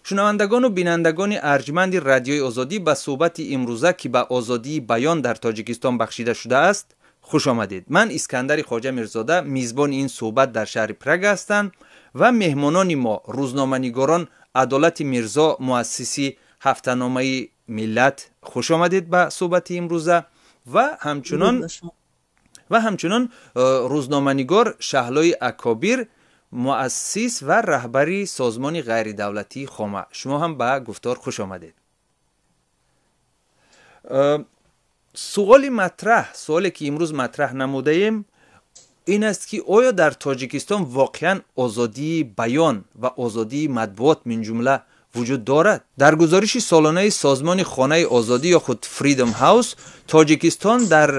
Шунавандагону бинандагони арҷманди Радиои Озодӣ, ба суҳбати имрӯза, ки ба озодии баён дар Тоҷикистон бахшида шудааст, хуш омадед. Ман Искандари Хоҷа Мирзода, мизбони ин суҳбат дар шаҳри Прага ҳастам ва меҳмонони мо рӯзноманигорон Адолати Мирзо, муассиси ҳафтаномаи Миллат, хуш омадед ба суҳбати имрӯза, ва ҳамчунон рӯзноманигор Шаҳлои Акобир, муассис ва раҳбари созмони ғайридавлатии Хома. Шумо ҳам ба гуфтор хуш омадед. Суоли матраҳ, суоле ки имрӯз матраҳ намудаем, ин аст ки оё дар Тоҷикистон воқеан озодии баён ва озодии матбуот минҷумла вуҷуд дорад? Дар гузориши солонаи созмони Хонаи Озодӣ ё худ Freedom House, Тоҷикистон дар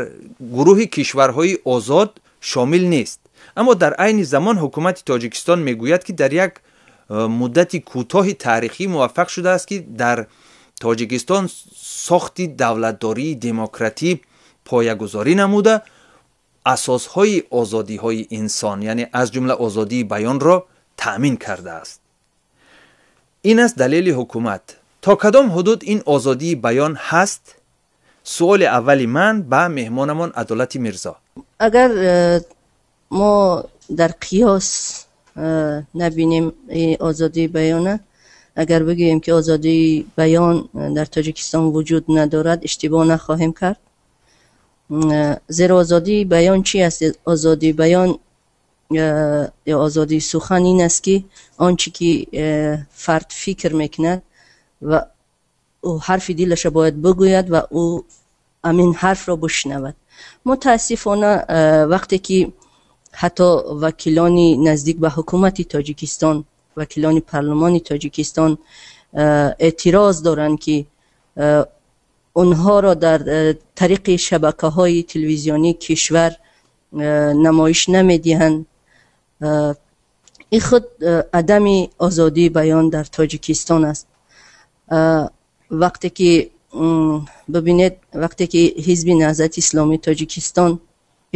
гурӯҳи кишварҳои озод шомил нест. Аммо дар айни замон ҳукумати Тоҷикистон мегӯяд, ки дар як муддати кӯтоҳи таърихӣ муваффақ шудааст, ки дар Тоҷикистон сохти давлатдории демократӣ поягузорӣ намуда, асосҳои озодиҳои инсон, яъне аз ҷумла озодии баёнро таъмин кардааст. Ин аст далели ҳукумат. То кадом ҳудуд ин озодии баён ҳаст? Суоли аввали ман ба меҳмонамон Адолати Мирзо. Агар мо дар қиёс набинем озодии баёна, агар бигӯем, ки озодии баён дар Тоҷикистон вуҷуд надорад, иштибоҳ нахоҳем кард. Зеро озодии баён чи аст? Озодии баён ё озодии сухан ин аст, ки он чи ки фард фикр мекунад ва ӯ ҳарфи дилаша бояд бигӯяд ва ӯ ҳамин ҳарфро бишнавад. Мутаассифона, вақте ки ҳатто вакилони наздик ба ҳукумати Тоҷикистон, вакилони парлумони Тоҷикистон эътироз доранд, ки онҳоро дар тариқи шабакаҳои телевизионии кишвар намоиш намедиҳанд, ин худ адами озодии баён дар Тоҷикистон аст. Вақте ки бибинед, вақте ки Ҳизби Наҳзати Исломии Тоҷикистон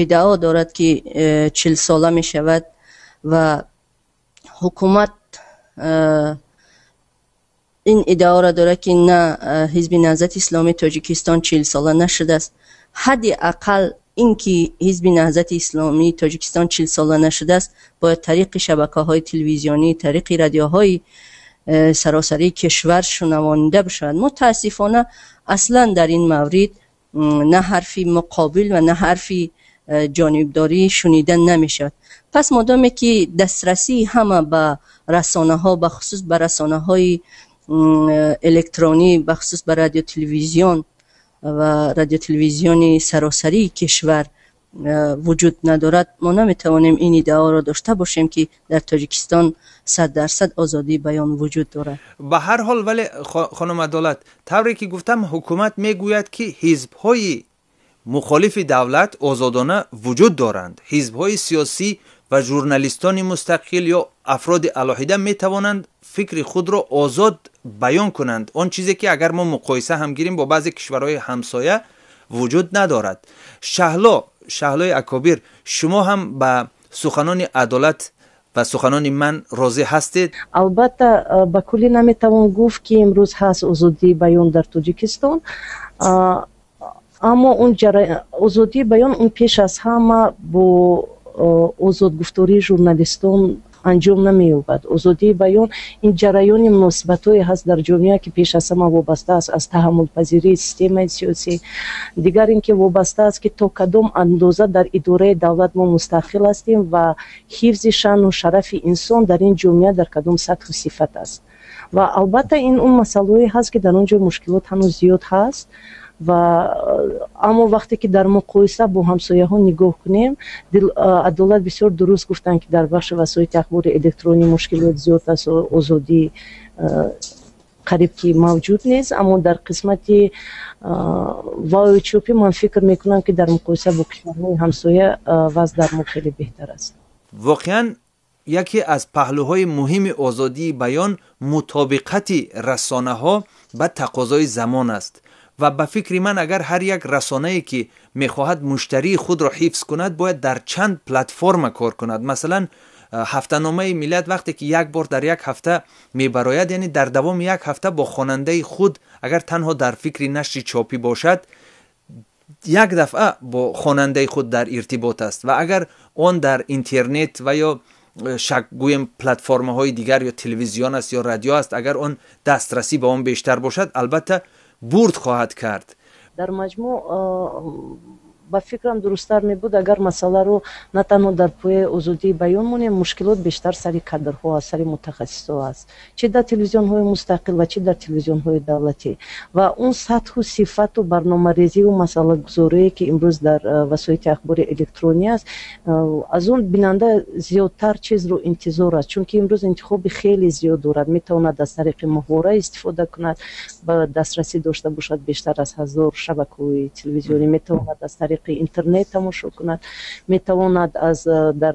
иддао дорад, ки 40сола мешавад ва ҳукумат ин иддаоро дорад, ки на, Ҳизби Наҳзати Исломии Тоҷикистон 40сола нашудааст, ҳадди ақал ин ки Ҳизби Наҳзати Исломии Тоҷикистон 40сола нашудааст, бояд тариқи шабакаҳои телевизионӣ, тариқи радиоҳои саросарии кишвар шунавонида бишавад. Мутаассифона, аслан дар ин маврид на ҳарфи муқобил ва на ҳарфи ҷонибдорӣ шунида намешавад. Пас модоме ки дастрасии ҳама ба расонаҳо, бахусус ба расонаҳои электронӣ, бахусус ба радиотелевизион ва радиотелевизиони саросарии кишвар вуҷуд надорад, мо наметавонем ин иддаоро дошта бошем, ки дар Тоҷикистон 100% озодии баён вуҷуд дорад. Ба ҳар ҳол, вале, хонум Адолат, тавре ки гуфтам, ҳукумат мегӯяд, ки ҳизбҳои мухолифи давлат озодона вуҷуд доранд. Ҳизбҳои сиёсӣ ва журналистони мустақил ё афроди алоҳида метавонанд фикри худро озод баён кунанд, он чизе ки агар мо муқоиса ҳам гирем бо баъзе кишварҳои ҳамсоя, вуҷуд надорад. Шаҳло, Шаҳлои Акобир, шумо ҳам ба суханони Адолат ва суханони ман розӣ ҳастед? Албатта, ба куллӣ наметавон гуфт, ки имрӯз ҳаст озодии баён дар Тоҷикистон, аммо он озодии баён, он пеш аз ҳама бо озодгуфтории журналистон анҷом намеёбад. Озодии баён ин ҷараёни муносибатҳое ҳаст дар ҷомеа, ки пеш аз ҳама вобаста аст аз таҳаммулпазирии системаи сиёсӣ, дигар ин ки вобаста аст, ки то кадом андоза дар идораи давлат мо мустақил ҳастем ва ҳифзи шаъну шарафи инсон дар ин ҷомеа дар кадом сатҳу сифат аст. Ва албатта, ин он масъалаҳое ҳаст, ки дар он ҷо мушкилот ҳанӯз зиёд ҳаст. Ва аммо вақте ки дар муқоиса бо ҳамсояҳо нигоҳ кунем, Адолат бисёр дуруст гуфтанд, ки дар бахши васоити ахбори электронӣ мушкилот зиёд аст, озодӣ қариб ки мавҷуд нест, аммо дар қисмати ваои чопӣ ман фикр мекунам, ки дар муқоиса бо кишварҳои ҳамсоя вазъ дар мо хеле беҳтар аст. Воқеан, яке аз паҳлӯҳои муҳими озодии баён мутобиқати расонаҳо ба тақозои замон аст. Ва ба фикри ман, агар ҳар як расонае, ки мехоҳад муштарии худро ҳифз кунад, бояд дар чанд платформа кор кунад. Масалан, Ҳафтаномаи Миллат вақте ки як бор дар як ҳафта мебарояд, яъне дар давоми як ҳафта бо хонандаи худ, агар танҳо дар фикри нашри чопӣ бошад, як дафъа бо хонандаи худ дар иртибот аст. Ва агар он дар интернет ва ё шак гӯем платформаҳои дигар ё телевизион аст ё радио аст, агар он дастрасӣ ба он бештар бошад, албатта бурд хоҳад кард. Дар маҷмӯъ, ба фикрам, дурусттар мебуд, агар масъаларо на танҳо дар пояи озодии баён монем. Мушкилот бештар сари кадрҳо аст, сари мутахассисҳо аст, чӣ дар телевизионҳои мустақил ва чӣ дар телевизионҳои давлатӣ. Ва он сатҳу сифату барномарезиву масъалагузорие, ки имрӯз дар васоити ахбори электронӣ аст, аз он бинанда зиёдтар чизро интизор аст, чунки имрӯз интихоби хеле зиёд дорад. Метавонад аз тариқи моҳвора истифода кунад, ба дастрасӣ дошта бошад бештар аз 1000 шабакаҳои телевизионӣ, метавонад аз тариқи интернет тамошо кунад, метавонад аз дар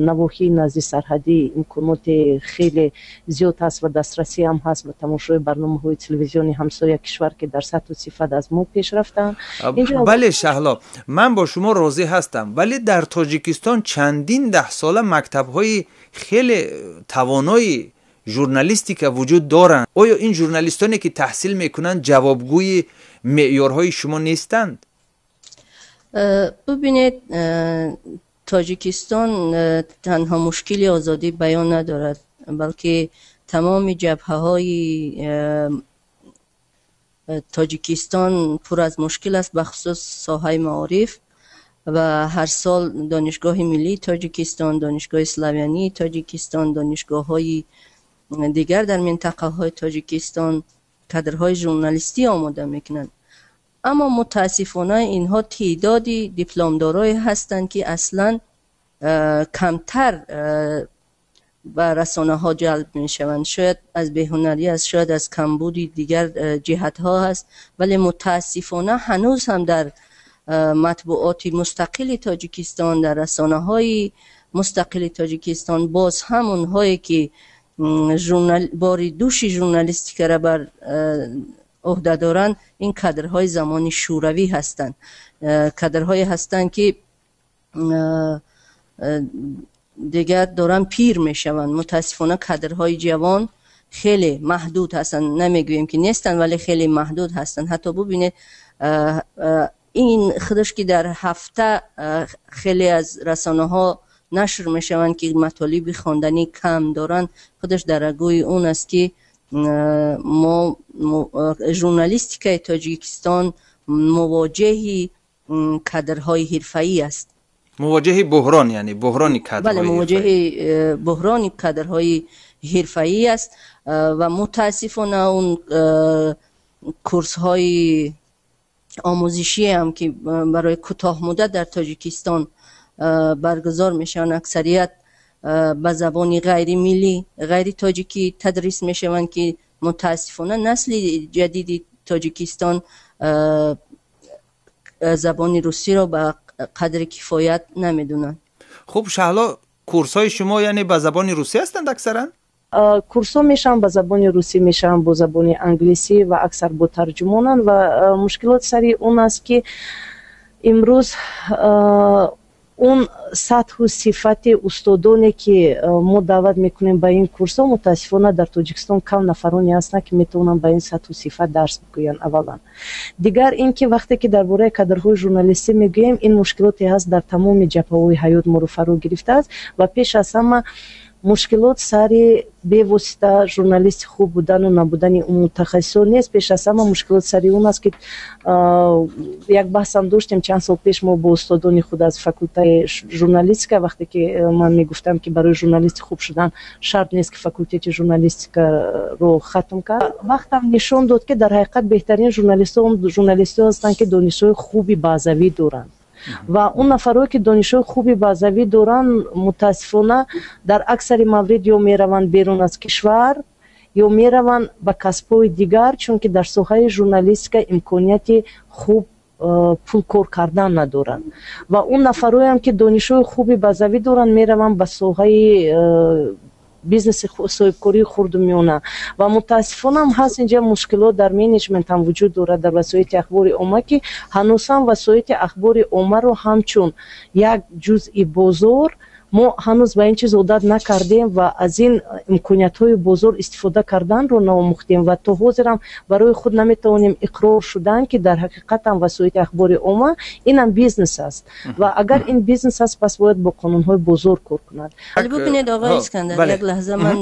навоҳии назди сарҳадӣ имконоти хеле зиёд ҳаст ва дастрасӣ ҳам ҳаст ба тамошои барномаҳои телевизиони ҳамсоя кишвар, ки дар сатҳу сифат аз мо пеш рафтаанд. Бале, Шаҳло, ман бо шумо розӣ ҳастам, вале дар Тоҷикистон чандин даҳсола мактабҳои хеле тавонои журналистика вуҷуд доранд. Оё ин журналистоне, ки таҳсил мекунанд, ҷавобгӯи меъёрҳои шумо нестанд? Бубинед, Тоҷикистон танҳо мушкили озодии баён надорад, балки тамоми ҷабҳаҳои Тоҷикистон пур аз мушкил аст, бахусус соҳаи маориф. Ва ҳар сол Донишгоҳи миллии Тоҷикистон, Донишгоҳи славянии Тоҷикистон, донишгоҳҳои дигар дар минтақаҳои Тоҷикистон кадрҳои журналистӣ омода мекунанд, аммо мутаассифона инҳо теъдоди дипломдорое ҳастанд, ки аслан камтар ба расонаҳо ҷалб мешаванд. Шояд аз беҳунарӣ аст, шояд аз камбуди дигар ҷиҳатҳо аст, вале мутаассифона ҳанӯз ҳам дар матбуоти мустақили Тоҷикистон, дар расонаҳои мустақили Тоҷикистон боз ҳам онҳое, ки бори души журналистикаро бар ӯҳда доранд, ин кадрҳои замони шӯравӣ ҳастанд, кадрҳое ҳастанд, ки дигар доранд пир мешаванд. Мутаассифона кадрҳои ҷавон хеле маҳдуд ҳастанд. Намегӯем, ки нестанд, вале хеле маҳдуд ҳастанд. Ҳатто бубинед, ин худаш, ки дар ҳафта хеле аз расонаҳо нашр мешаванд, ки матолиби хонданӣ кам доранд, худаш дар рагӯи он аст, ки мо журналистикаи Тоҷикистон мувоҷеҳи кадрҳои ҳирфаӣ аст. Мувоҷеҳи буҳрон, яъне буҳрони кадрҳои Бале, мувоҷеҳи буҳрони кадрҳои ҳирфаӣ аст. Ва мутаассифона он курсҳои омӯзишӣ ҳам, ки барои кӯтоҳмуддат дар Тоҷикистон баргузор мешаванд, аксарият ба забони ғайримиллӣ, ғайритоҷикӣ тадрис мешаванд, ки мутаассифона насли ҷадиди Тоҷикистон забони русиро ба қадри кифоят намедонанд. Хуб, Шаҳло, курсҳои шумо яъне ба забони русӣ ҳастанд аксаран? Курсҳо мешаванд ба забони русӣ, мешаванд бо забони англисӣ ва аксар бо тарҷумонанд. Ва мушкилот сари он аст, ки имрӯз он сатҳу сифати устодоне, ки мо даъват мекунем ба ин курсҳо, мутаассифона дар Тоҷикистон кам нафароне ҳастанд, ки метавонанд ба ин сатҳу сифат дарс бигӯянд, аввалан. Дигар ин ки вақте ки дар бораи кадрҳои журналистӣ мегӯем, ин мушкилоте ҳаст, дар тамоми ҷабҳаҳои ҳаёт моро фаро гирифтааст. Ва пеш аз ҳама мушкилот сари бевосита журналисти хуб будану набудани мутахассисон нест. Пеш аз ҳама мушкилот сари он аст, ки як баҳсам доштем чанд сол пеш мо бо устодони худ аз факултаи журналистика, вақте ки ман мегуфтам, ки барои журналисти хуб шудан шарт нест, ки факултети журналистикаро хатм кард. Вақтам нишон дод, ки дар ҳақиқат беҳтарин журналистҳо журналистҳо ҳастанд, ки донишҳои хуби баъзавӣ доранд. Ва он нафарое, ки донишҳои хуби баъзавӣ доранд, мутаассифона дар аксари маврид ё мераванд берун аз кишвар, ё мераванд ба касбҳои дигар, чунки дар соҳаи журналистика имконияти хуб пул кор кардан надоранд. Ва он нафароеам, ки донишҳои хуби баъзавӣ доранд, мераванд ба соҳаи бизнеси соҳибкории хурду миёна. Ва мутаассифона ҳам ҳаст инҷа мушкилот дар менеҷмент ҳам вуҷуд дорад дар васоити ахбори омма, ки ҳанӯз ҳам васоити ахбори оммаро ҳамчун як ҷузъи бозор Мо ҳанӯз ба ин чиз одат накардем ва аз ин имкониятҳои бозор истифода карданро наомӯхтем ва то ҳозирам барои худ наметавонем иқрор шудан, ки дар ҳақиқатам васоити ахбори омма инам бизнес аст ва агар ин бизнес аст, пас бояд бо қонунҳои бозор кор кунад. Бубинед, оғои Искандар, як лаҳза ман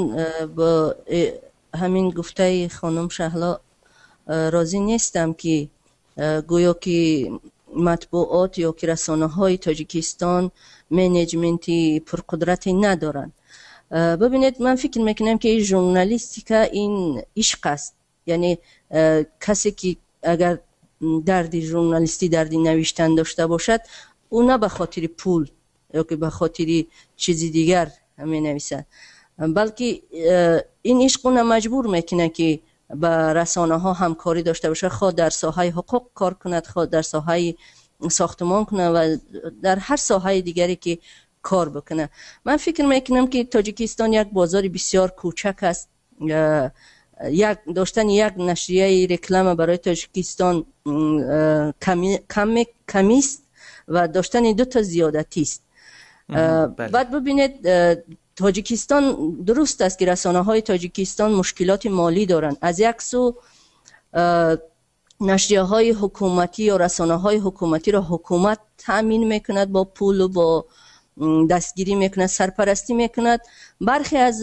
бо ҳамин гуфтаи хонум Шаҳло розӣ нестам, ки гӯё ки матбуот ё ки расонаҳои Тоҷикистон менеҷменти пурқудрате надоранд. Бубинед, ман фикр мекунам, ки журналистика ин ишқ аст. Яъне касе ки агар дарди журналистӣ, дарди навиштан дошта бошад, ӯ на ба хотири пул ё ки ба хотири чизи дигар менависад, балки ин ишқ ӯна маҷбур мекунад, ки ба расонаҳо ҳамкорӣ дошта бошад, хоҳ дар соҳаи ҳуқуқ кор кунад, хоҳ дар соҳаи сохтмон кунад ва дар ҳар соҳаи дигаре ки кор бикунад. Ман фикр мекунам, ки Тоҷикистон як бозори бисёр кӯчак аст. Як доштани як нашрияи реклама барои Тоҷикистон камист ва доштани дута зиёдатист. Баъд бубинед, Тоҷикистон, дуруст аст, ки расонаҳои Тоҷикистон мушкилоти молӣ доранд. Аз як сӯ нашрияҳои ҳукуматӣ ё расонаҳои ҳукуматиро ҳукумат таъмин мекунад бо пулу бо дастгирӣ мекунад, сарпарастӣ мекунад. Бархе аз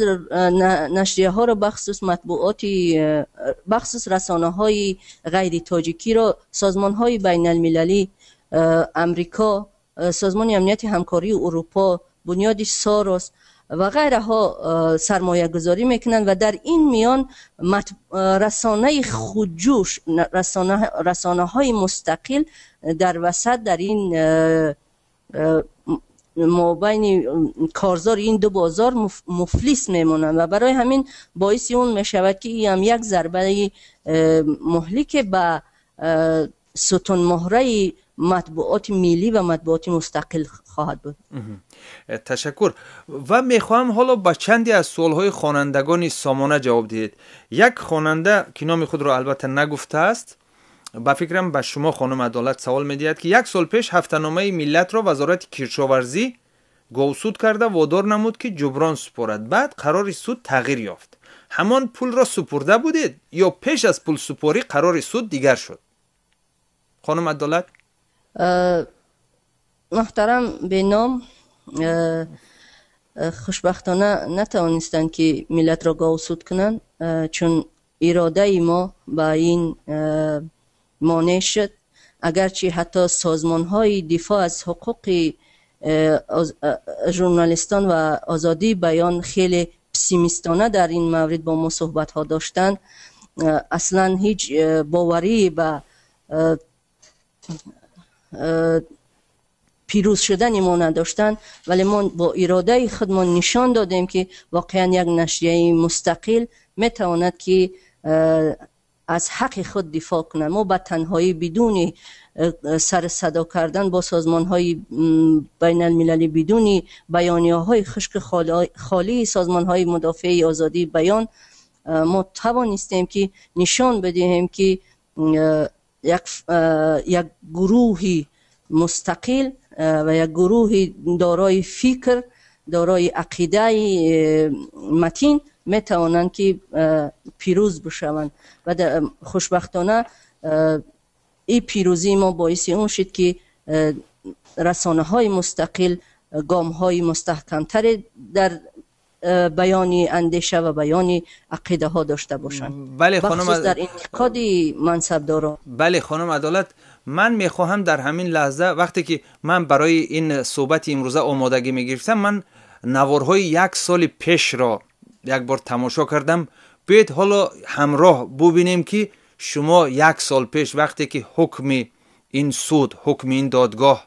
нашрияҳоро, бахусус матбуоти, бахусус расонаҳои ғайритоҷикиро созмонҳои байналмилалӣ, Амрико, Созмони амнияти ҳамкории Урупо, Бунёди Сорос ва ғайраҳо сармоягузорӣ мекунанд ва дар ин миён расонаи худҷӯш, расонаҳои мустақил дар васат, дар ин мобайни корзори ин ду бозор муфлис мемонанд ва барои ҳамин боиси он мешавад, ки ин ҳам як зарбаи муҳлике ба сутунмуҳраи матбуоти миллӣ ва матбуоти мустақил хоҳад буд. Ташаккур. Ва мехоҳам ҳоло ба чанде аз суолҳои хонандагони Сомона ҷавоб диҳед. Як хонанда, ки номи худро албатта нагуфтааст, ба фикрам ба шумо, хонум Адолат, савол медиҳад, ки як сол пеш ҳафтаномаи Миллатро Вазорати кишоварзӣ говсуд карда водор намуд, ки ҷуброн супорад. Баъд қарори суд тағйир ёфт. Ҳамон пулро супурда будед ё пеш аз пулсупорӣ қарори суд дигар шуд? Хонум Адолат. Муҳтарам беном, хушбахтона натавонистанд, ки Миллатро говсуд кунанд, чун иродаи мо ба ин монеъ шуд. Агарчи ҳатто созмонҳои дифоъ аз ҳуқуқи журналистон ва озодии баён хеле пессимистона дар ин маврид бо мо суҳбатҳо доштанд, аслан ҳеҷ боварӣ ба пирӯз шудани мо надоштанд, вале мо бо иродаи худмон нишон додем, ки воқеан як нашрияи мустақил метавонад, ки аз ҳаққи худ дифоъ кунад. Мо ба танҳоӣ, бидуни сар садо кардан бо созмонҳои байналмилалӣ, бидуни баёнияҳои хушки холии созмонҳои мудофиаи озодии баён, мо тавонистем, ки нишон бидиҳем, ки як гурӯҳи мустақил ва як гурӯҳи дорои фикр, дорои ақидаи матин метавонанд, ки пирӯз бишаванд. Ва хушбахтона ин пирӯзии мо боиси он шуд, ки расонаҳои мустақил гомҳои мустаҳкамтаре дар баёни андеша ва баёни ақидаҳо дошта бошанд, бале хонум, бахусус дар интиқоди мансабдорон. Бале, хонум Адолат, ман мехоҳам дар ҳамин лаҳза, вақте ки ман барои ин суҳбати имрӯза омодагӣ мегирифтам, ман наворҳои як соли пешро як бор тамошо кардам. Биёед, ҳоло ҳамроҳ бубинем, ки шумо як сол пеш, вақте ки ҳукми ин суд, ҳукми ин додгоҳ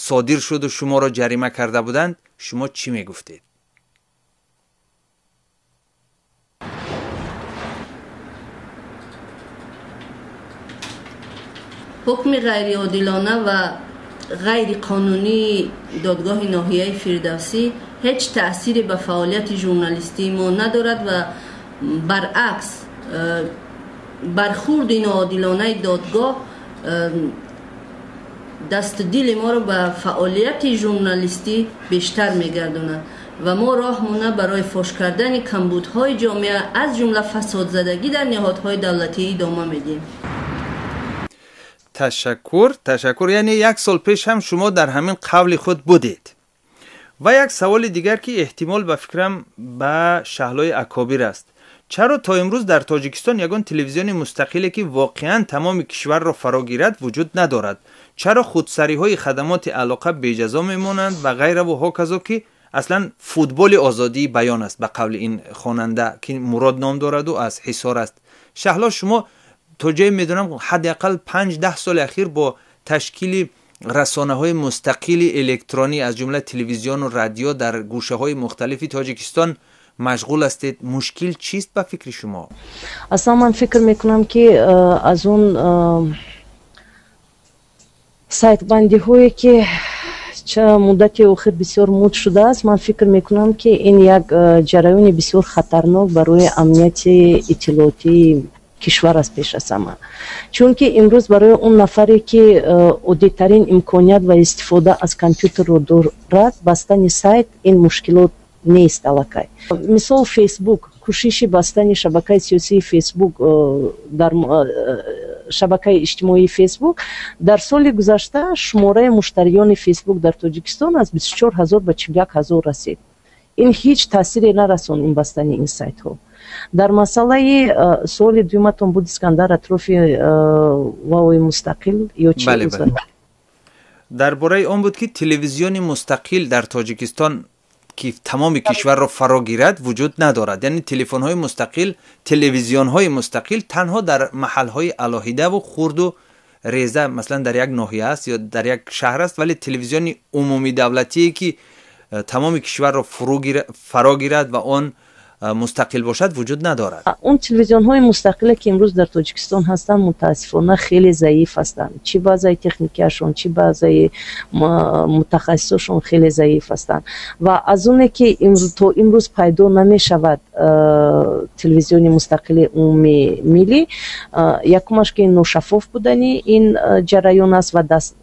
содир шуду шуморо ҷарима карда буданд, шумо чӣ мегуфтед? Ҳукми ғайриодилона ва ғайриқонунии додгоҳи ноҳияи Фирдавсӣ ҳеҷ таъсире ба фаъолияти журналистии мо надорад ва баръакс, бархурди ноодилонаи додгоҳ Дасту дили моро ба фаъолияти журналистӣ бештар мегардонад ва мо роҳмона барои фош кардани камбудҳои ҷомеа, аз ҷумла фасодзадагӣ дар ниҳодҳои давлатӣ, идома медиҳем. Ташаккур, ташаккур. Яъне як сол пеш ҳам шумо дар ҳамин қавли худ будед. Ва як саволи дигар, ки эҳтимол, ба фикрам, ба Шаҳлои Акобир аст: чаро то имрӯз дар Тоҷикистон ягон телевизиони мустақиле, ки воқеан тамоми кишварро фаро гирад, вуҷуд надорад? Чаро худсариҳои хадамоти алоқа беҷазо мемонанд ва ғайраву ҳоказо, ки аслан футболи озодии баён аст, ба қавли ин хонанда, ки Мурод ном дораду аз Ҳисор аст. Шаҳло, шумо то ҷое медонам, ҳадди ақал 5-10 соли ахир бо ташкили расонаҳои мустақили электронӣ, аз ҷумла телевизиону радио, дар гӯшаҳои мухталифи Тоҷикистон машғул ҳастед. Мушкил чист ба фикри шумо? Аслан ман фикр мекунам, ки аз он сайтбандиҳое, ки муддати охир бисёр муд шудааст, ман фикр мекунам, ки ин як ҷараёни бисёр хатарнок барои амнияти иттилоотии кишвар аст пеш аз ҳама, чунки имрӯз барои он нафаре, ки оддитарин имконият ва истифода аз компютерро дорад, бастани сайт ин мушкилот нест аллакай. Мисол, Фейсбук, кӯшиши бастани шабакаи сиёсии Фейсбук, дар шабакаи иҷтимоии Фейсбук дар соли гузашта шумораи муштариёни Фейсбук дар Тоҷикистон аз 24 000 ба 41 000 расид. Ин ҳеҷ таъсире нарасон, ин бастани ин сайтҳо. Дар масъалаи суоли дуюматон буд, Искандар, атрофи ваои мустақил ё чи? Бале, дар бораи он буд, ки телевизиони мустақил дар Тоҷикистон, ки тамоми кишварро фаро гирад, вуҷуд надорад. Яъне телефонҳои мустақил, телевизионҳои мустақил танҳо дар маҳалҳои алоҳидаву хурду реза, масалан, дар як ноҳия аст ё дар як шаҳр аст, вале телевизиони умумидавлатие, ки тамоми кишварро фаро гирад ва он мустақил бошад, вуҷуд надорад. Он телевизионҳои мустақиле, ки имрӯз дар Тоҷикистон ҳастанд, мутаассифона, хеле заиф ҳастанд. Чӣ баъзаи техникиашон, чӣ баъзаи мутахассисошон хеле заиф ҳастанд. Ва аз оне ки то имрӯз пайдо намешавад телевизиони мустақили умумии миллӣ, якумаш, ки ношаффоф будани ин ҷараён аст ва даст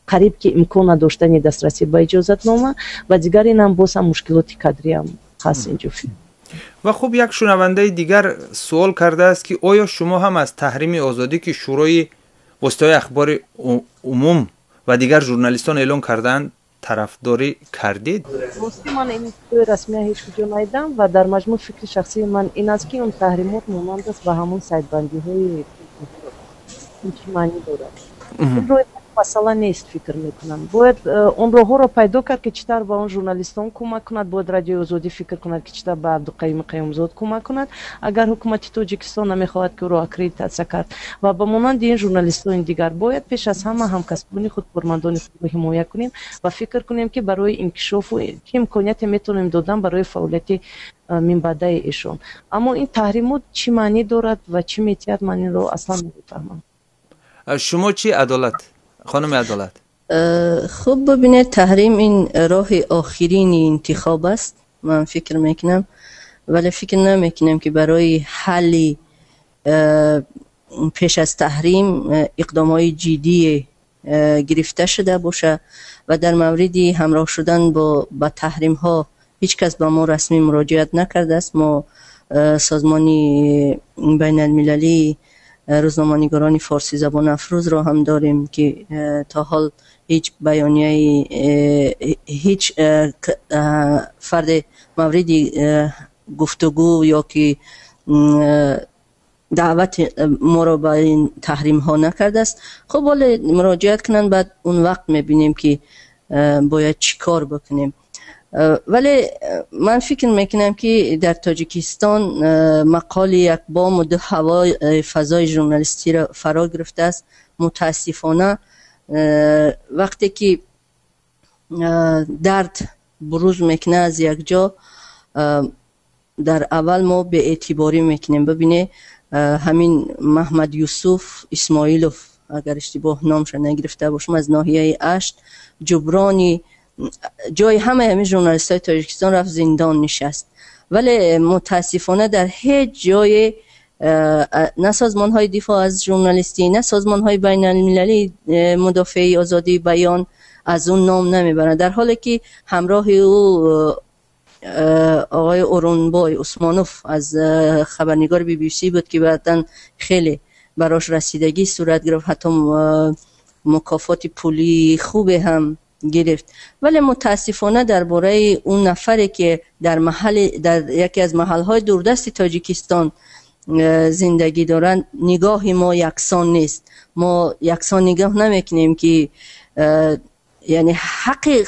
қариб ки имкон надоштани дастрасӣ ба иҷозатнома, ва дигар инам боз ҳам мушкилоти кадриам ҳаст инҷо. Ва хуб, як шунавандаи дигар суол кардааст, ки оё шумо ҳам аз таҳрими озодӣ, ки Шӯрои воситаҳои ахбори умум ва дигар журналистон эълон кардаанд, тарафдорӣ кардед? Рости, ман ин иттилои расмия ҳеҷ куҷо надидам ва дар маҷмӯъ фикри шахсии ман ин аст, ки он таҳримот монанд аст ба ҳамон сайтбандиҳои. Ин чӣ маънӣ дорад? Ин роҳи масъала нест, фикр мекунам. Бояд он роҳҳоро пайдо кард, ки чӣ тавр ба он журналистон кӯмак кунад. Бояд Радиои Озодӣ фикр кунад, ки чӣ тавр ба Абдуқаюми Қаюмзод кӯмак кунад, агар ҳукумати Тоҷикистон намехоҳад, ки ӯро аккредитатсия кард, ва ба монанди ин журналистони дигар. Бояд пеш аз ҳама ҳамкасбони худ, кормандони худро ҳимоя кунем ва фикр кунем, ки барои инкишофу чӣ имконияте метавонем додан барои фаъолияти минбаъдаи эшон. Аммо ин таҳримот чӣ маънӣ дорад ва чӣ метиҳад, ман инро аслан намефаҳмам. Шумо чӣ, Адолат, хонуми Адолат? Хуб, бибинед, таҳрим ин роҳи охирини интихоб аст, ман фикр мекунам, вале фикр намекунам, ки барои ҳалли пеш аз таҳрим иқдомҳои ҷиддие гирифта шуда боша. Ва дар мавриди ҳамроҳ шудан ба таҳримҳо ҳеҷ кас ба мо расмӣ муроҷиат накардааст. Мо созмони байналмилалии рӯзноманигорони форсизабон Афрӯзро ҳам дорем, ки то ҳол ҳеҷ баёнияи, ҳеҷ фарде мавриди гуфтугӯ ё ки даъвати моро ба ин таҳримҳо накардааст. Хуб, ҳоле муроҷиат кунанд, баъд он вақт мебинем, ки бояд чӣ кор бикунем. Вале ман фикр мекунам, ки дар Тоҷикистон мақоли «як бому ду ҳаво» фазои журналистиро фаро гирифтааст, мутаассифона. Вақте ки дард буруз мекунад аз як ҷо, дар аввал мо беэътиборӣ мекунем. Бибине, ҳамин Маҳмад Юсуф Исмоилов, агар иштибоҳ номша нагирифта бошам, аз ноҳияи Ашт, ҷуброни ҷои ҳамаи ҳамин журналистҳои Тоҷикистон рафт, зиндон нишаст, вале мутаассифона дар ҳеҷ ҷое نه سازمان های دفاع از ژورنالیستی، نه سازمان های بین المللی مدافع آزادی بیان از اون نام نمیبرند، در حالی که همراه او آقای اورونبای عثمانوف از خبرنگار BBC بود که بعداً خیلی براش رسیدگی صورت گرفت، حتی مکافات پولی خوب هم گرفت. ولی متاسفانه درباره اون نفری که در یکی از محل‌های دوردست تاجیکستان زندگی دارند نگاه ما یکسان نیست. ما یکسان نگاه نمیکنیم که یعنی حق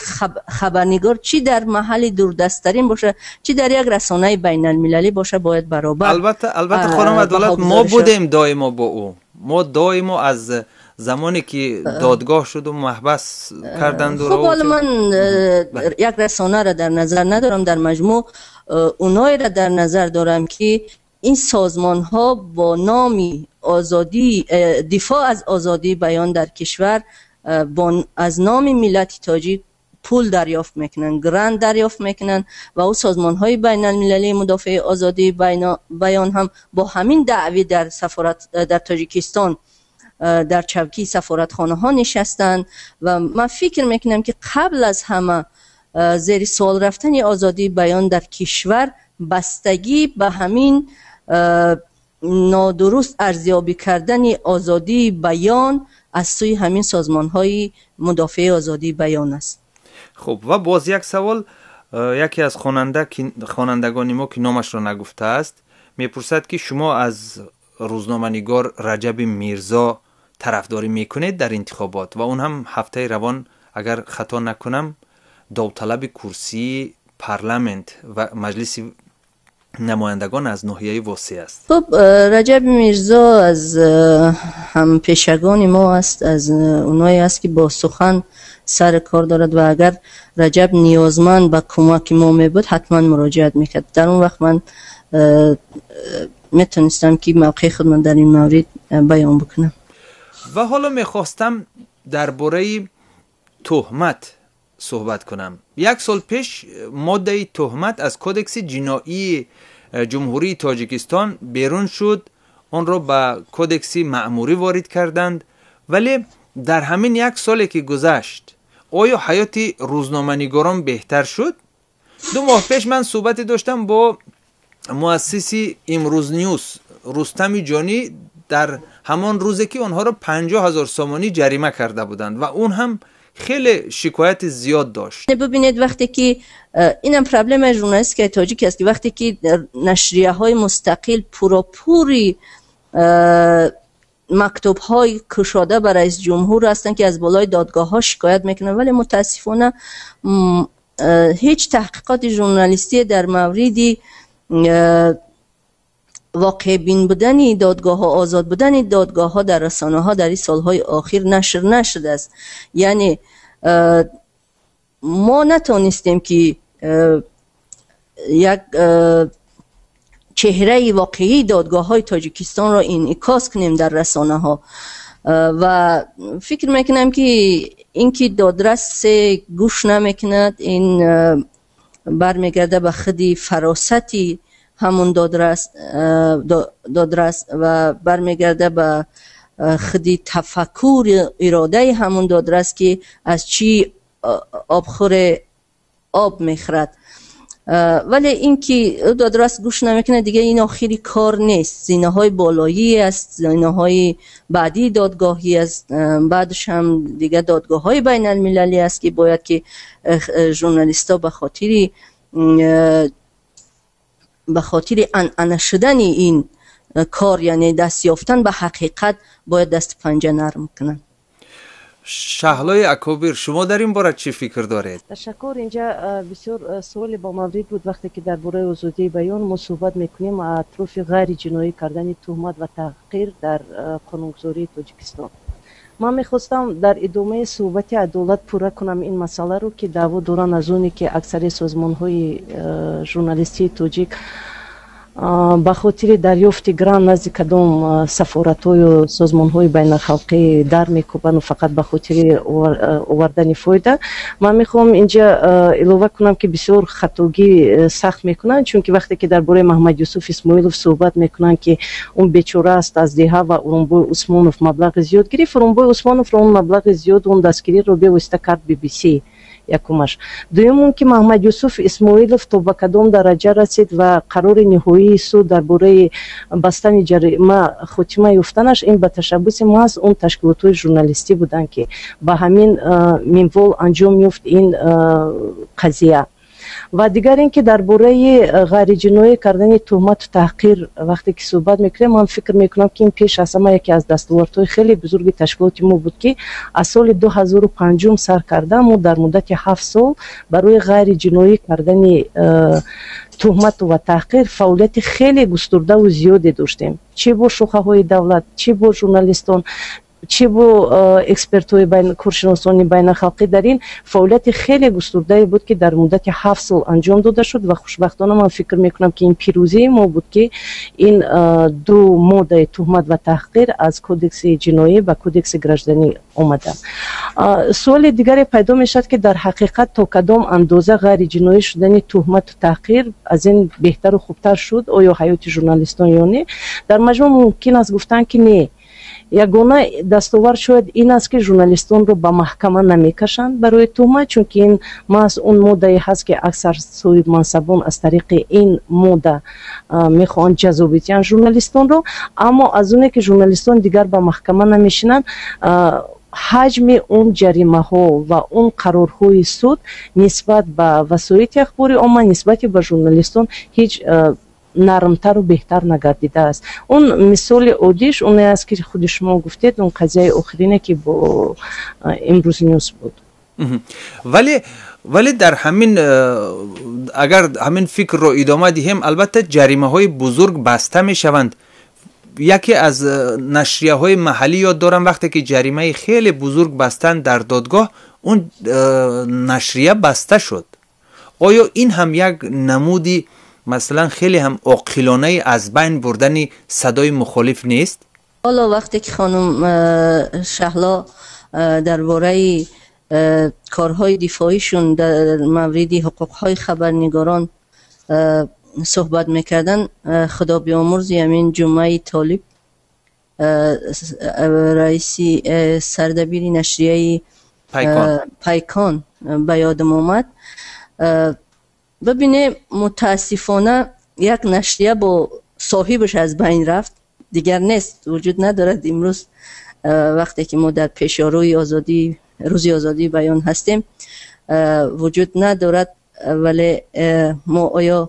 خبرنگار چی در محل دوردست‌ترین باشه، چی در یک رسانه بین المللی باشه، باید برابر. البته خانم عدالت، ما بودیم دائما با او، ما دائما از زمانی که دادگاه شد و محبس کردند. خب حالا من یک رسانه را در نظر ندارم، در مجموع اونایی را در نظر دارم که این سازمان ها با نام آزادی، دفاع از آزادی بیان در کشور، از نام ملت تاجیک پول دریافت میکنن، گرند دریافت میکنن و او سازمان های بین المللی مدافع آزادی بیان هم با همین دعوی در سفارت در تاجیکستان در چوکی سفارتخانه ها نشستند. و من فکر میکنم که قبل از همه زیر سوال رفتن آزادی بیان در کشور بستگی به همین نادرست ارزیابی کردن آزادی بیان از سوی همین سازمان های مدافع آزادی بیان است. خب و باز یک سوال، یکی از خوانندگان ما که نامش را نگفته است میپرسد که شما از روزنامه‌نگار رجب میرزا طرفداری میکنید در انتخابات و اون هم هفته روان اگر خطا نکنم داوطلب کرسی پارلمنت و مجلس نمایندگان از ناحیه واسع است. خب رجب میرزا از همپیشگان ما است، از اونایی است که با سخن سر کار دارد و اگر رجب نیازمند به کمک ما می بود حتما مراجعت میکرد. در اون وقت من میتونستم که موقع خود من در این مورد بیان بکنم. و حالا میخواستم درباره تهمت صحبت کنم. یک سال پیش ماده تهمت از کدکس جنایی جمهوری تاجیکستان بیرون شد، آن را به کدکس مأموری وارد کردند، ولی در همین یک سالی که گذشت آیا حیات روزنامه‌نگاران بهتر شد؟ 2 ماه پیش من صحبتی داشتم با مؤسس امروز نیوز رستم جانی در همان روزی که آنها را 50,000 سامانی جریمه کرده بودند و اون هم خیلی شکایت زیاد داشت. ببینید وقتی که اینم پرابلم ژورنالیست که تاجیک است که وقتی که نشریه های مستقل پوراپوری مکتوب های کشاده بر رئیس جمهور هستند که از بالای دادگاه ها شکایت میکنن، ولی متاسفانه هیچ تحقیقات ژورنالیستی در مورد واقع بین بودن دادگاه ها، آزاد بودن دادگاه ها در رسانه ها در این سالهای آخر نشر نشده است. یعنی ما نتونستیم که یک چهره واقعی دادگاه های تاجیکستان را انعکاس کنیم در رسانه ها و فکر میکنم که اینکه دادرس گوش نمیکند این برمیگرده به خودی فراستی همون دادرس و برمیگرده به خودی تفکر اراده همون دادرس که از چی آبخور آب میخورد. ولی اینکه دادرس گوش نمیکنه دیگه این آخری کار نیست، زینه های بالایی است، زینه های بعدی دادگاهی است، بعدش هم دیگه دادگاه های بین المللی است که باید که ژورنالیست ها به خاطر عنعنه شدن این کار، یعنی دست یافتن به حقیقت، باید دست پنجه نرم کنند. شهلای اکابر، شما در این باره چی فکر دارید؟ تشکر. اینجا بسیار سوال با مورد بود. وقتی که درباره آزادی بیان ما صحبت میکنیم اطراف غیر جنایی کردن تهمت و تحقیر در قانونگذاری تاجیکستان، من میخواستم در ادامه صحبت عدالت پوره کنم این مسئله رو که دعوا دارن از اونی که اکثر سازمان های ژورنالیستی تاجیک Ба хотири дарёфти грант назди кадом сафоратҳою созмонҳои байналхалқӣ дар мекӯбанду фақат ба хотири овардани фоида. Ман мехоҳам инҷа илова кунам, ки бисёр хатогӣ сахт мекунанд, чунки вақте ки дар бораи Маҳмад Юсуф Исмоилов суҳбат мекунанд, ки он бечора аст аз деҳа ва Урунбой Усмонов маблағи зиёд гирифт, Урунбой Усмоновро он маблағи зиёд, он дастгириро бевосита кард BBC. Якумаш. Дуюм, он ки Маҳмад Юсуф Исмоилов то ба кадом дараҷа расид ва қарори ниҳоии суд дар бораи бастани ҷарима хотима ёфтанаш, ин ба ташаббуси маҳз он ташкилотҳои журналистӣ буданд, ки ба ҳамин минвол анҷом ёфт ин қазия. Ва дигар ин ки дар бораи ғайриҷиноӣ кардани туҳмату таҳқир вақте ки суҳбат мекунем, ман фикр мекунам, ки ин пеш аз ҳама яке аз дастовардҳои хеле бузурги ташкилоти мо буд, ки аз соли 2005 сар карда мо дар муддати 7 сол барои ғайриҷиноӣ кардани туҳмату ва таҳқир фаъолияти хеле густурдаву зиёде доштем, чӣ бо шохаҳои давлат, чӣ бо журналистон, чӣ бо экспертҳои, коршиносони байналхалқӣ. Дар ин фаъолияти хеле густурдае буд, ки дар муддати 7 сол анҷом дода шуд. Ва хушбахтона ман фикр мекунам, ки ин пирӯзии мо буд, ки ин ду моддаи туҳмат ва таҳқир аз кодекси ҷиноӣ ба кодекси гражданӣ омада. Суоли дигаре пайдо мешавад, ки дар ҳақиқат то кадом андоза ғайриҷиноӣ шудани туҳмату таҳқир аз ин беҳтару хубтар шуд оё ҳаёти журналистон ё не? Дар маҷмӯъ мумкин аст гуфтан, ки не. Ягона дастовард шояд ин аст, ки журналистонро ба маҳкама намекашанд барои туҳмат, чунки ин маҳз он моддае ҳаст, ки аксар соҳибмансабон аз тариқи ин модда мехоҳанд ҷазо бидиҳанд журналистонро. Аммо аз оне ки журналистон дигар ба маҳкама намешинанд, ҳаҷми он ҷаримаҳо ва он қарорҳои суд нисбат ба васоити ахбори омма, нисбати ба журналистон ҳеҷ нармтару беҳтар нагардидааст. Он мисоли оддиш оне аст, ки худи шумо гуфтед, он қазияи охирине, ки бо Имрӯз Нюс буд. Вале дар ҳамин, агар ҳамин фикрро идома диҳем, албатта ҷаримаҳои бузург баста мешаванд. Яке аз нашрияҳои маҳаллӣ ёд дорам, вақте ки ҷаримаи хеле бузург бастанд дар додгоҳ, он нашрия баста шуд. Оё ин ҳам як намуди, масалан, хеле ҳам оқилонаи аз байн бурдани садои мухолиф нест? Ҳоло вақте ки хонум Шаҳло дар бораи корҳои дифоишон дар мавриди ҳуқуқҳои хабарнигорон суҳбат мекарданд, худо биомурзи ҳамин Ҷумъаи Толиб, раиси сардабири нашрияи Пайкон, ба ёдам омад. Бибинем, мутаассифона як нашрия бо соҳибаш аз байн рафт, дигар нест, вуҷуд надорад. Имрӯз, вақте ки мо дар пешорӯи озодӣ, рӯзи озодии баён ҳастем, вуҷуд надорад. Вале мо оё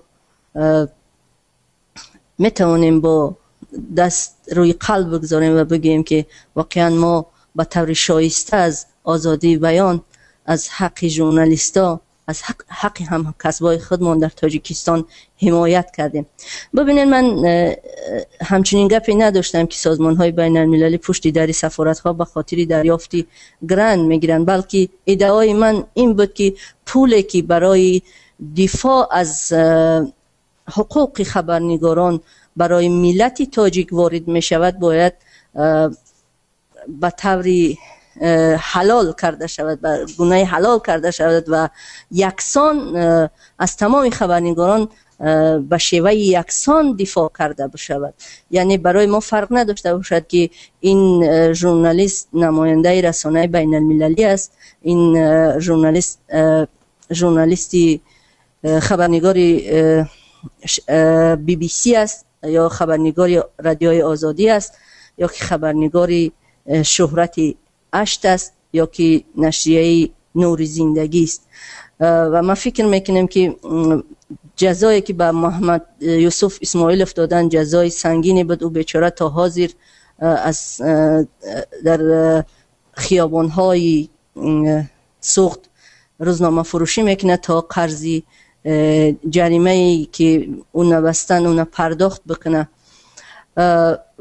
метавонем бо даст рӯи қалб бигзорем ва бигӯем, ки воқеан мо ба таври шоиста аз озодии баён, аз ҳаққи журналистҳо, аз ҳаққи ҳамкасбои худмон дар Тоҷикистон ҳимоят кардем? Бибинед, ман ҳамчунин гапе надоштам, ки созмонҳои байналмилалӣ пушти дари сафоратҳо ба хотири дарёфти грант мегиранд, балки иддаои ман ин буд, ки пуле ки барои дифоъ аз ҳуқуқи хабарнигорон барои миллати тоҷик ворид мешавад, бояд ба таври ҳалол карда шавад, ба гунаи ҳалол карда шавад ва яксон аз тамоми хабарнигорон ба шеваи яксон дифоъ карда бишавад. Яъне барои мо фарқ надошта бошад, ки ин журналист намояндаи расонаи байналмилалӣ аст, ин журналист журналисти хабарнигори BBC аст ё хабарнигори Радиои Озодӣ аст, ё ки хабарнигори Шуҳрати Ашт аст, ё ки нашрияи Нури Зиндагист. Ва ман фикр мекунем, ки ҷазое ки ба Муҳаммад Юсуф Исмоилов доданд, ҷазои сангине буд. Ӯ бечора то ҳозир аз дар хиёбонҳои Суғд рӯзномафурӯшӣ мекунад, то қарзи ҷаримае ки ӯ бастанд, ӯна пардохт бикунад.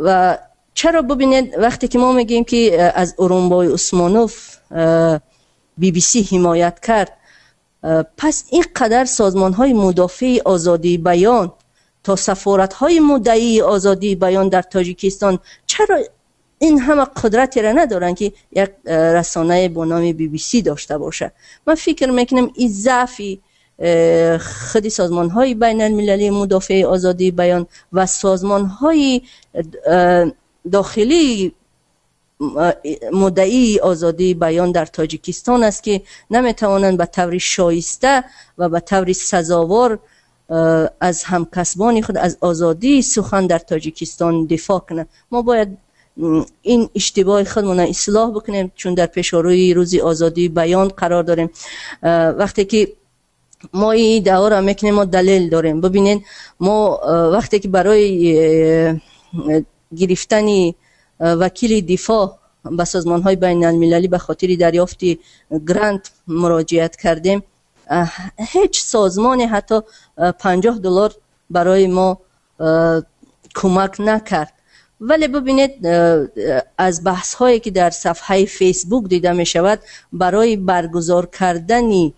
Ва чаро, бубинед, вақте ки мо мегӯем, ки аз Урунбой Усмонов BBC ҳимоят кард, пас ин қадар созмонҳои мудофеи озодии баён تا سفارت‌های مدعی آزادی بیان در تاجیکستان چرا این همه قدرتی را ندارن که یک رسانه با نام BBC داشته باشه؟ من فکر میکنم این ضعفی خود سازمان‌های بین المللی مدافع آزادی بیان و سازمان‌های داخلی مدعی آزادی بیان در تاجیکستان است که نمیتوانند به طور شایسته و به طور سزاوار از همکسبان خود از آزادی سخن در تاجیکستان دفاع کنند. ما باید این اشتباه خودمون اصلاح بکنیم، چون در پیش روی روز آزادی بیان قرار داریم. وقتی که ما این ادعا را میکنیم ما دلیل داریم. ببینین ما وقتی که برای گرفتن وکیل دفاع به سازمان های بین المللی به خاطر دریافت گرانت مراجعت کردیم، هیچ سازمانی حتی $50 برای ما کمک نکرد. ولی ببینید از بحث هایی که در صفحه فیسبوک دیده می شود، برای برگزار کردن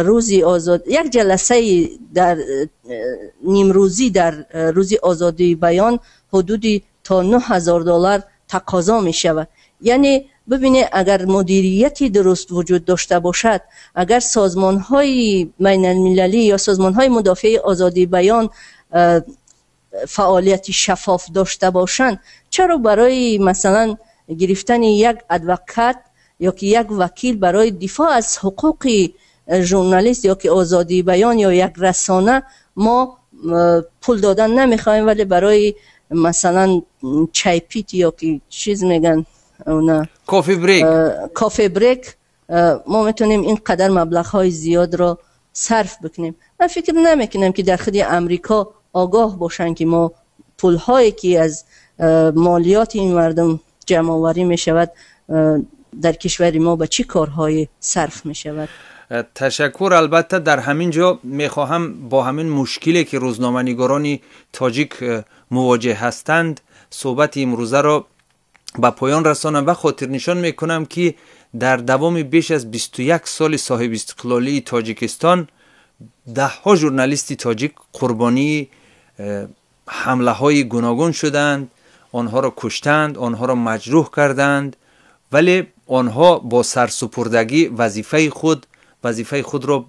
روز آزاد یک جلسه در نیمروزی در روز آزادی بیان حدودی تا $9,000 تقاضا می شود. یعنی ببینید اگر مدیریتی درست وجود داشته باشد، اگر سازمان های بین المللی یا سازمان های مدافع آزادی بیان فعالیت شفاف داشته باشند، چرا برای مثلا گرفتن یک advocate یا که یک وکیل برای دفاع از حقوق ژورنالیست یا که آزادی بیان یا یک رسانه ما پول دادن نمیخوایم، ولی برای مثلا چای پیت یا که چیز میگن اونا coffee break ما میتونیم اینقدر مبلغ های زیاد را صرف بکنیم. من فکر نمیکنم که در خود امریکا آگاه باشن که ما پول هایی که از مالیات این مردم جمع آوری میشود در کشور ما به چه کارهای صرف میشود. تشکر. البته در همین جا میخواهم با همین مشکلی که روزنامه‌نگاران تاجیک مواجه هستند صحبت امروزه را به پایان رسانم و خاطر نشان میکنم که در دوام بیش از 21 سال صاحب استقلالی تاجیکستان ده ها ژورنالیست تاجیک قربانی حمله های گوناگون شدند، آنها را کشتند، آنها را مجروح کردند، ولی آنها با سرسپردگی وظیفه خود را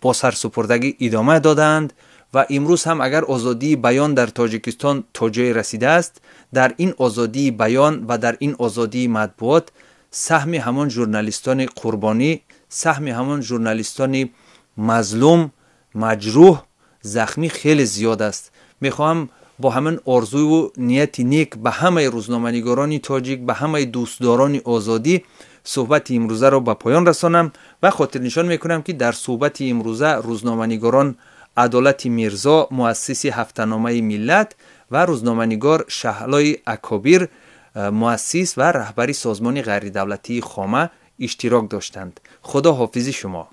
با سرسپردگی ادامه دادند و امروز هم اگر آزادی بیان در تاجیکستان تا جای رسیده است، در این آزادی بیان و در این آزادی مطبوعات سهم همان ژورنالیستان قربانی، سهم همان ژورنالیستان مظلوم، مجروح، زخمی خیلی زیاد است. میخواهم با همین آرزوی و نیت نیک به همه روزنامه‌نگاران تاجیک، به همه دوستداران آزادی صحبت امروزه را به پایان رسانم و خاطر نشان میکنم که در صحبت امروزه روزنامه‌نگاران عدالت میرزا، مؤسس هفته‌نامه ملت، و روزنامه‌نگار شهلای اکابر، مؤسس و رهبری سازمان غیردولتی خامه اشتراک داشتند. خدا حافظ شما.